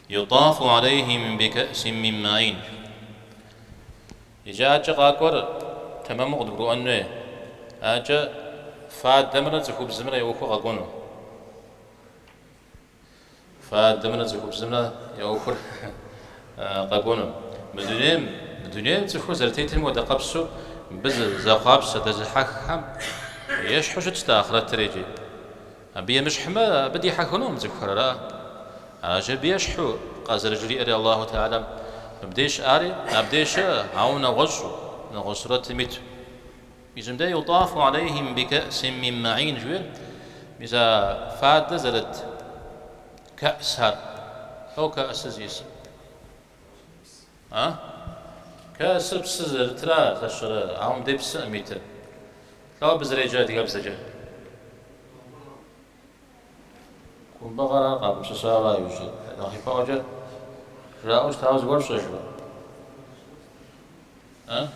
Ютафу алейхим бикэӏсин мин маин. Иджы адэкӏэ къакӏуэр тэмэму къыдгурыӏуэн хуей. Адэкӏэ фадэмрэ цӏыхубзымрэ я ӏуэхур къэкӏуэну. Фадэмрэ цӏыхубзымрэ я ӏуэхур къэкӏуэну. Мы дунейм, мы дунейм цӏыхур зэрытетым хуэдэ къэпсу мыбы зэхъуапсэ дэзыхьэххэм ещхьу щытщ ахърэтыр икӏи. Абы емыщхьмэ, абы дихьэхынукъым цӏыхухэр, ара? Аращи, абы ещхьу къазэрыжриӏэри Аллаху Тэхьэлам, мыбдеж щыӏари, абдеж щыӏэ, ауэ нэгъуэщӏу, нэгъуэщӏ сурэтым иту. Мис мыбдеж ютафу алейхим бикэӏсин мин маин жиӏэр, мис а фадэ зэрыт кэӏсхэр. Лӏо кэӏсыр зиӏысыр? А? Кэӏсыр псы зэрытра, сэ сщӏэрэ, ауэ мыбдеж псыӏым итыр. Лӏо абы зэреджэр адыгэбзэкӏэ? Кумбыгъэр ар къагупсысауэ ара иужькӏэ? Нэхъ ипэӏуэкӏэ жаӏэу щытауэ зыгуэр пщӏэжрэ? А?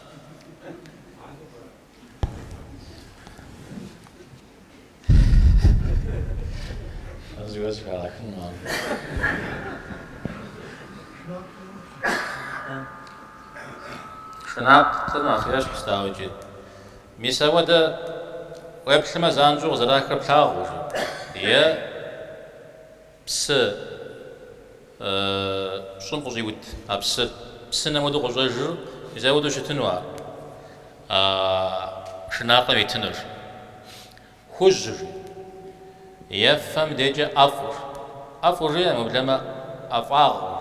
Зыгуэр зыхагъэхыну ар. Шынакъыр нэхъ ещхьщ, дауэ икӏи. Мис ауэдэ уеплъмэ занщӏэу къызэрахыр плъагъуу жи, е псы щӏым къыщӏиуд а псыр, псынэм хуэдэу къыщӏэжыр, мис ауэдэу щытыну ар, а шынакъым итынур. Хужьу жи, ефэм декӏэ ӏэфӏу. ӏэфӏу жиӏэм, уеблэмэ ӏэфӏагъыу.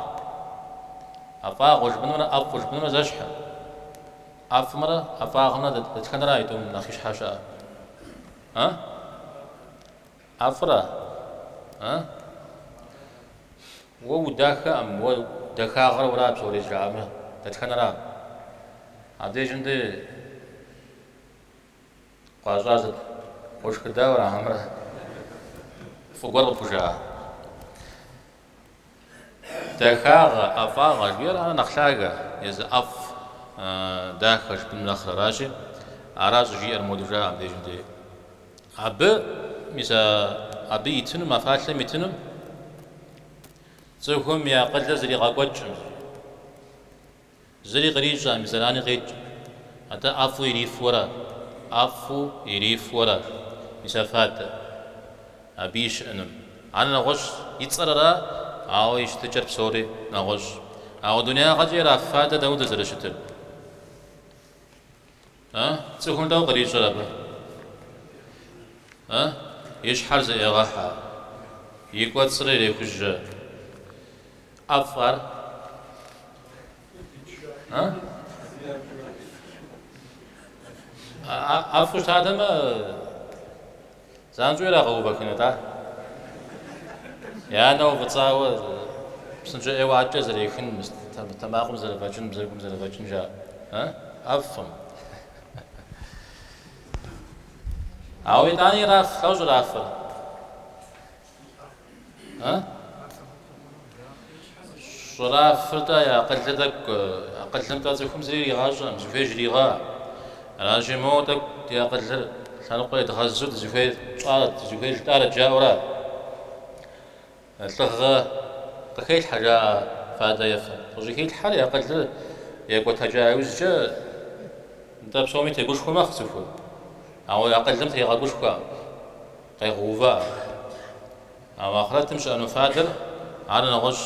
ӏэфӏагъыу жыпӏэнумрэ ӏэфӏу жыпӏэнумрэ зэщхьым. ӏэфӏымрэ ӏэфӏагъымрэ дэтхэнэра а тӏум нэхъ ищхьэ щыӏэр? А? ӏэфӏрэ? А? Уэ удахэӏым, уэ дахагъэр уэра псори жаӏэмэ, дэтхэнэра? Абдежым де къуащӏар сыт? Къошхыдауэ ара хьэмэрэ фӏы гуэр къыпхужаӏа? Дахагъэ, ӏэфӏагъэ жиӏэр ар нэхъ лъагэ, езы ӏэфӏ, дахэ жыпӏэным нэхърэ аращи, ара щӏыжиӏэр моду жаӏэ абдежым дей. Абы, мис а абы итынум, а фалъэм итынум, цӏыхум и акъылыр зригъэкӏуэкӏым, зыри кърищӏэм, и зэрани къекӏ, атӏэ ӏэфӏу ирифуэрэ, ӏэфӏу ирифуэрэ, мис а фадэ. Абы и щыӏэнур. Ар нэгъуэщӏ и цӏэр ара, ауэ и щытыкӏэр псори нэгъуэщӏ. Ауэ дунеягъэкӏэ ираф фадэ дауэдэ зэрыщытыр? А? Цӏыхум дауэ кърищӏэр абы? А? И щхьэр зэӏегъэхьэ, и кӏуэцӏыр ирехужьэ. ӏэфӏ ар? А? ӏэфӏу щытатэмэ, занщӏэу ирагъэувэхынут ар. Я нэ уфӏыцӏауэ псынщӏэ ӏейуэ адэкӏэ зэрехын, тэмакъым зэрыфӏэкӏын, бзэгум зэрыфӏэкӏын жаӏэ. А? ӏэфӏым. Ауэ итӏани ираф, лӏо щӏырафыр? А? Щӏрафыр-тӏэ я акъылыр тӏэкӏу, акъылым-тӏэ цӏыхум зыри иригъащӏэкъым, зыхуей жригъэӏэ. Аращи, моуэ тӏэкӏу ди акъылыр лъэныкъуэ едгъэзу дызыхуейр тщӏарэт, дызыхуейр жытӏарэт жаӏэура. Лӏыгъэ къыхелъхьэ жаӏэ фадэ ефэм. Къыщӏыхилъхьэр и акъылыр екӏуэтэкӏа иужькӏэ, нтӏэ псоми тегушхуэ мэхъу цӏыхур. Ауэ и акъылым тригъэгушхуэкъым, къегъэувыӏэ. Ауэ ахърэтым щыӏэну фадэр ар нэгъуэщӏ,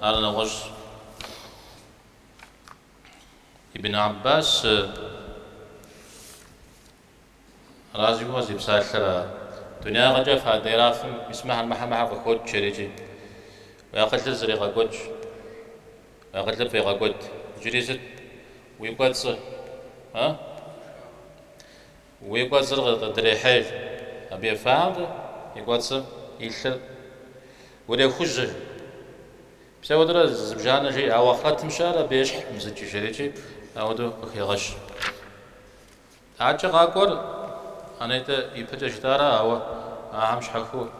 ар нэгъуэщӏ. Ибн Аббас аращ зи псалъэр а дунягъэкӏэ фадэ ирафым мис мыхьэр, мыхьэр, мыхьэр къыхокӏ жерикӏи. Уи акъылыр зэрегъэкӏуэкӏ, уи акъылыр пфӏегъэкӏуэд. Иджыри сыт? Уи кӏуэцӏыр, а? Уи кӏуэцӏыр къыдрехьей. Абы ефам и кӏуэцӏым илъыр урехужьэ. Мис ауэдурэ зыбжанэ жеӏэ, ауэ ахърэтым щыӏэр абы ещхькъым зыкӏи жерикӏи, ауэдэу къыхегъэщ. Адэкӏэ къакӏуэр анетӏэ ипэкӏэ жытӏара, ауэ ахэм щхьэхуэу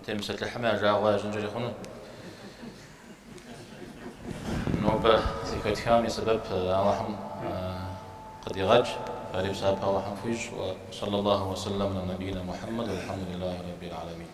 дытемыпсэлъыхьмэ я жагъуэ ящӏынкӏэри хъуну. Нобэ зэхэтхам и сэбэп Алыхьым къыдигъэкӏ, фэри псапэ Алыхьым фхуищӏ. Уэ саллаллаху уэ сэллам аля набийна Мухьэммэд, уэлхьэмдулиллахи раббил аламин.